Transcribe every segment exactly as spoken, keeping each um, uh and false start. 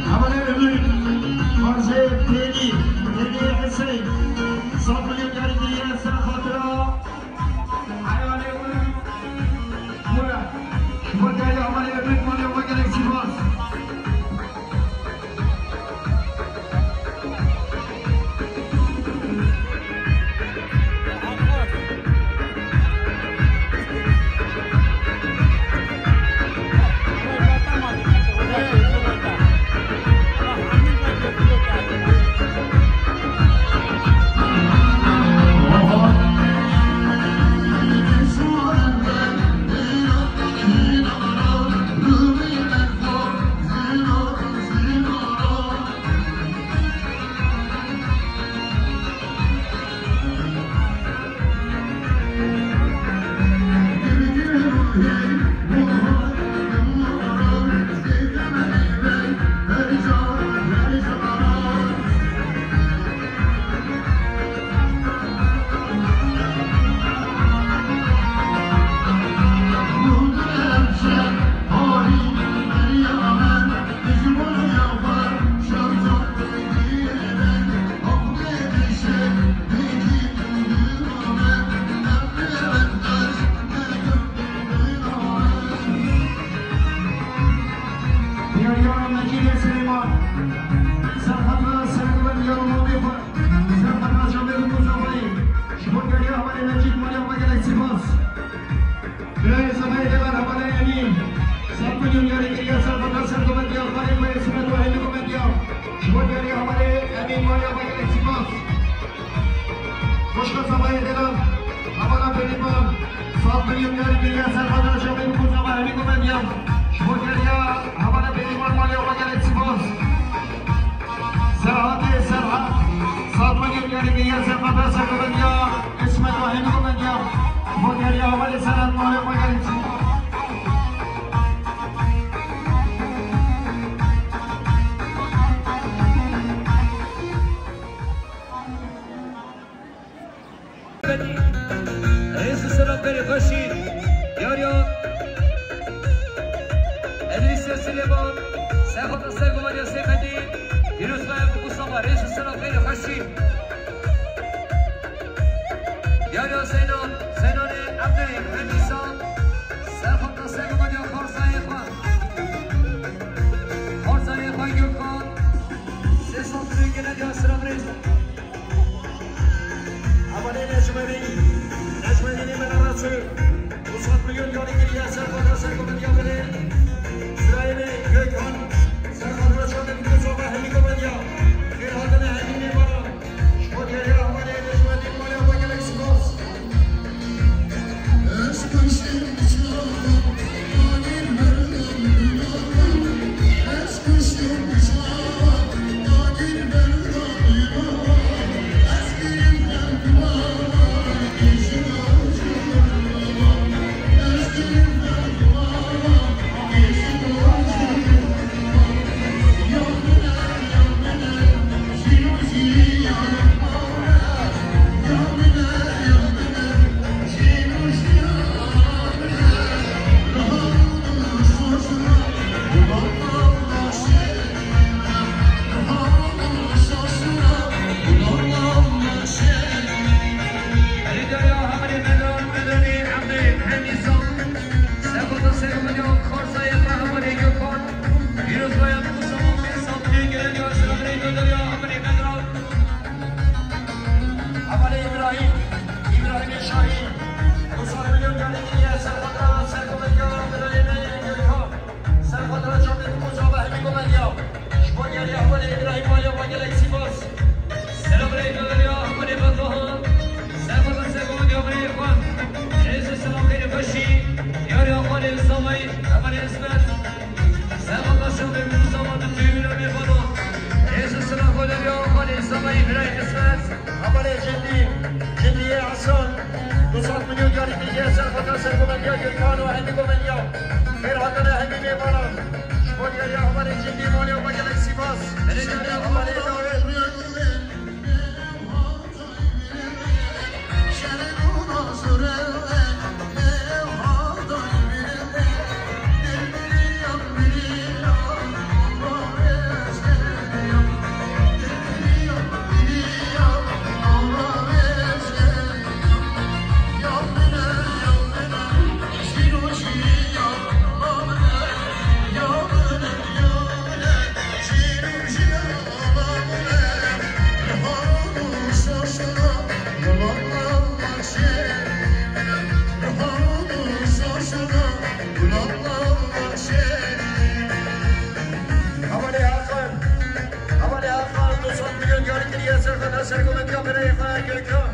Hevalê Ömür, Xarzê Têlî, Têlî Hesey, sed milyon yarî kiriye ser xatira heyalê wî. Ji bo diyariya hevalê Ömür, malê we gelek spas. Diyariya Mecîdê Silêman, serheta serguvendiya mamê xwe, serheta çavê û muzafayê, ji bo diyariya hevalê Mecîd, malê xwe gelek spas. Birayê Sefayê Dêlan, hevalê Emîn, sed milyon yarî kiriye, serheta serguvendiya xalê xwe yê Simet û Hêmî Guvendiya, ji bo diyariya hevalê Emîn, malê xwe gelek spas. Xwişka Sefayê Dêlan, hevala Bêrîvan, sed milyon yarî kiriye, serheta çavê û muzafayê Hêmî Guvendiya, ji bo diyariya hevala Bêrîvan, malê xwe gelek spas. Serhatê Serhat, sed milyon yarî kiriye, serheta serguvendiya Îsmet û Hêmî Guvendiya, ji bo diyariya hevalê Serhat, malê xwe gelek spas. Rêz û selav berê xweşî. Diyariya Edrîsê Silêman, serheta serguvendiya Sêmedî, pîroz be, bi Mustafa, rêz û selav berê xweşî. Diyariya Zeynan, Zeynanê Evdê Hemîsa, serheta serguvendiya Xarzayê xwe. Xarzayê xwe Gökhan, sê sed milyon gene diya sira birêz. Hevalê Necmedîn, Necmedînê me neraçû, du sed milyon yarî kiriye, serheta serguvendiya berê. Birayê me Gökhan, serheta çavê Mustafa Hemî Guvendiya. Xêr hatine Hemînê me re. Ji bo diyariya hevalê Necmedîn, malê xwe gelek spas. Gökhan,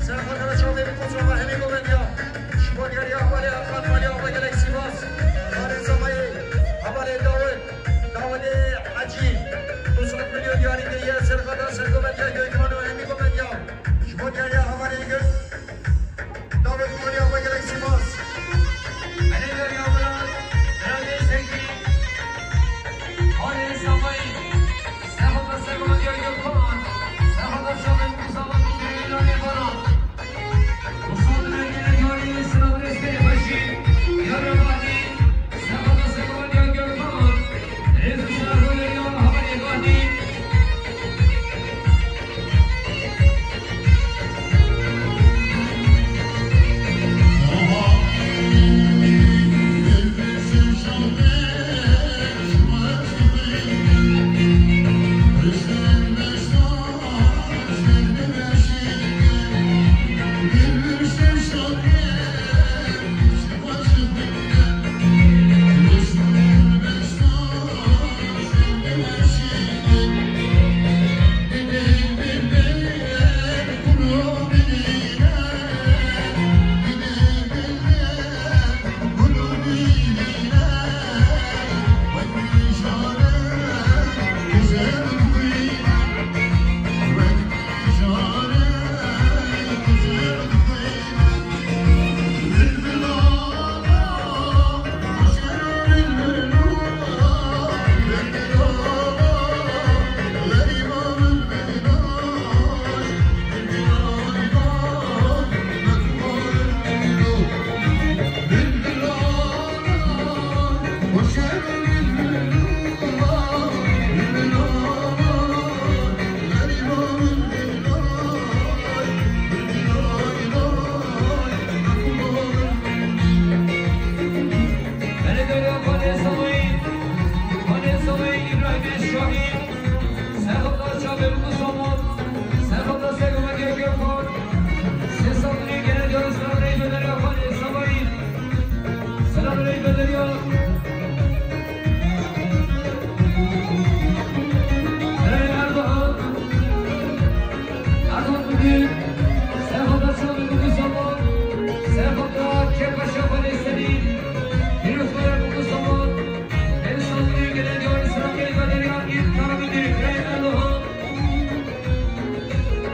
serxatara çavê bi koçova hemî govendiya. Ji bo diyariya hevalê Erkan, maliya ava gelek spas. Hevalê Zemayê, hevalê Dawid, Dawidê Hecî. Du sed milyon diyarî kiriye, serxata sergovendiya Gökhan û hemî govendiya. Ji bo diyariya hevalê Gök, Dawid, maliya ava gelek spas. Hemî diyariya hevalê Zekî, hevalê Zemayê.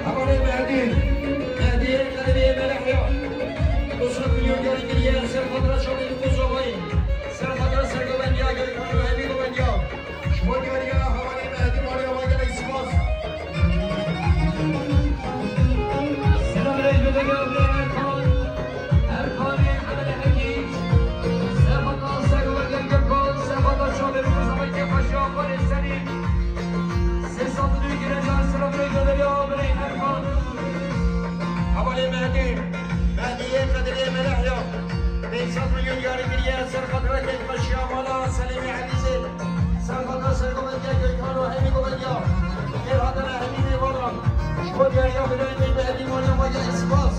Hevalê Mehdî, Mehdî Qedirê Melehya, du sed milyon diyarî kiriye, serxatara çavê bi Kosovayê, serxatara sergovendiya Gökhan û hemî govendiya. Ji bo diyariya hevalê Mehdî, maliya ava gelek spas. Selam rêz bi deriya Erkan. Erkanê Hevalê Hekî. Serxata sergovendiya Gökhan, serxata çavê bi Kosovayê, kêfa jiya xwarê serî. Sê sed û du girecan, selam rêz bi deriya Erkan. Hevalê Mehdî, Mehdîyê Qedirê Melehya, pênc sed milyon diyarî kiriye, serxatara kêfxweşiya mala Selimê Elîzê, serxata sergovendiya Gökhan û hemî govendiya, kêr hatine hemî mêvanan, ji bo diyariya birayê me Mehdî, maliya ava gelek spas.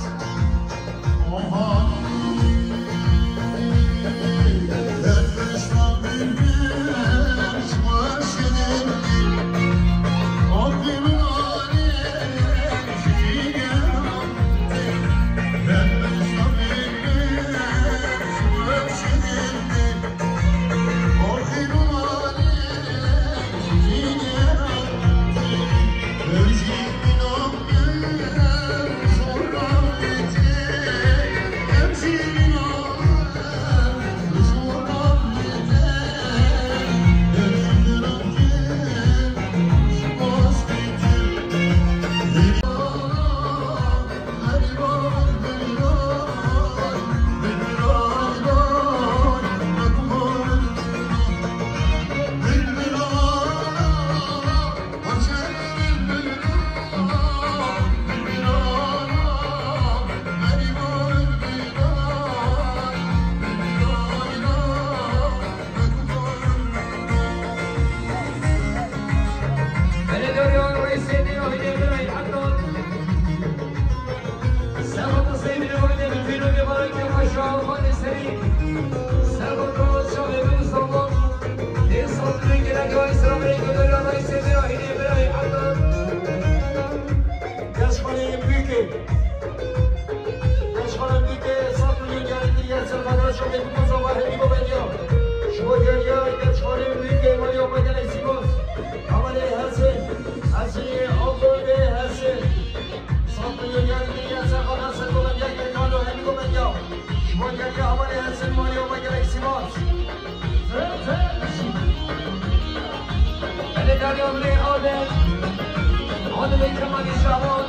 Kemalî Şaban,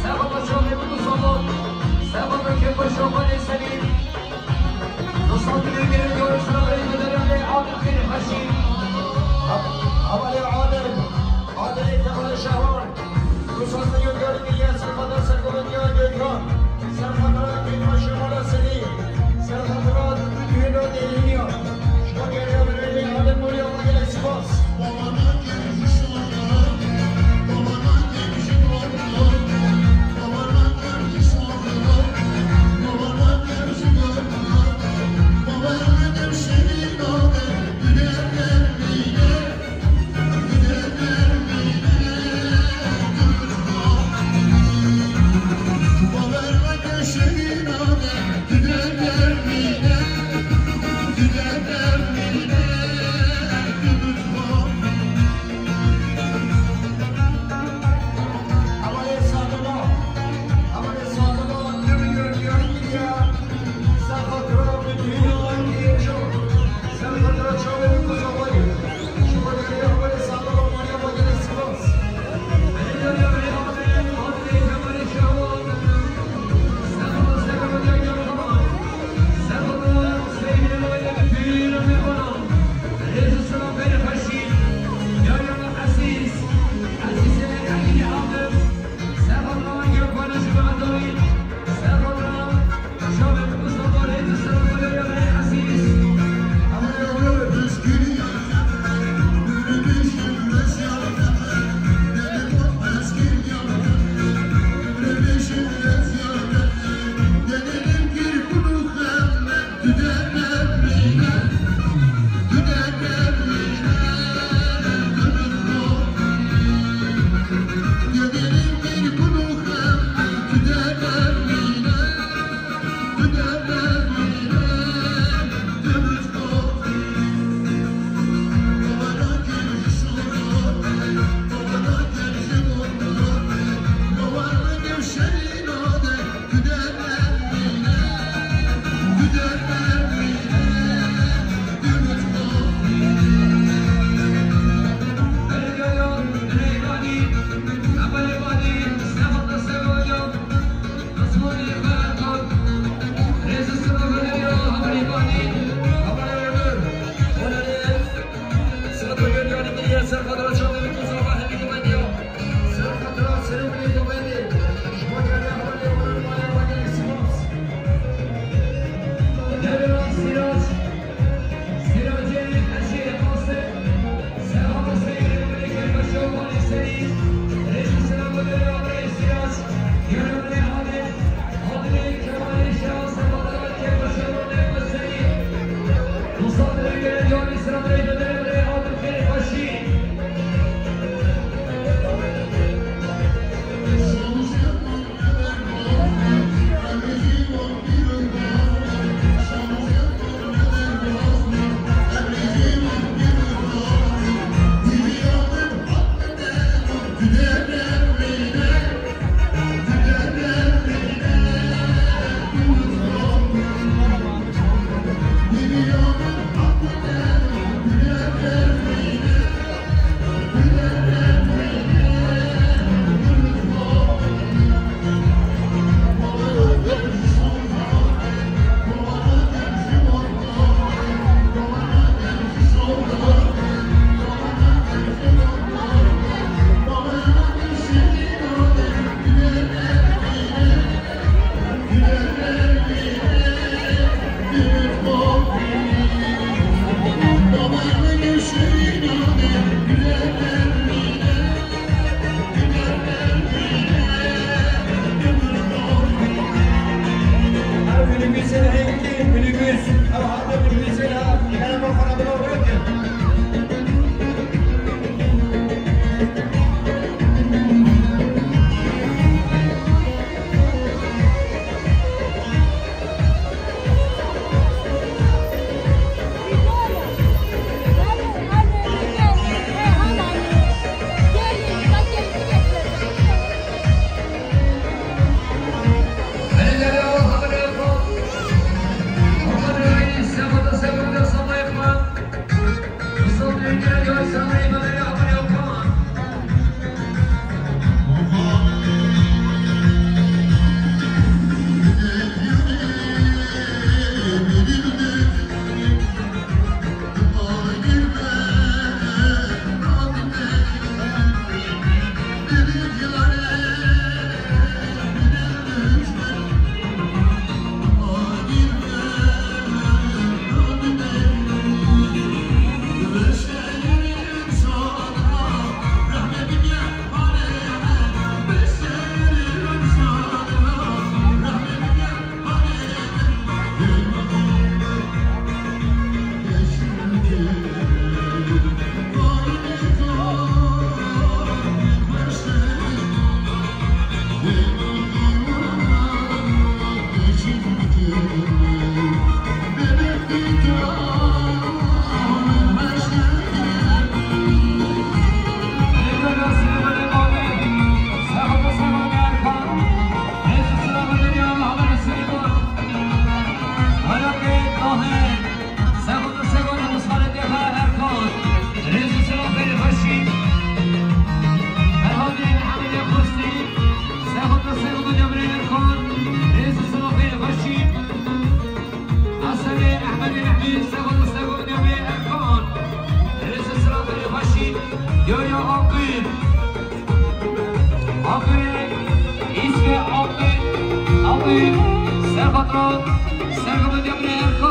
Sefa Paşa ve Mustafa, Sefa Bekir Paşa ve Selim. Dostlar, bugün gelen görüşler ve müdürümle Abdülkerim Haşim. Havale Adem, Adem Kemalî Şaban. Dostlar, bugün gelen Serfada Serfada Gökhan. Serfada Kemalî Şaban Selim. Serfada Düdüğü'nü de yeniyor. Şubat yarıya verildi. Adem Nuri Allah'a spas. Yo yo, Akîf. Akîf. Îsve Akîf. Akîf. Serhatro. Serhatro Demir Erkan.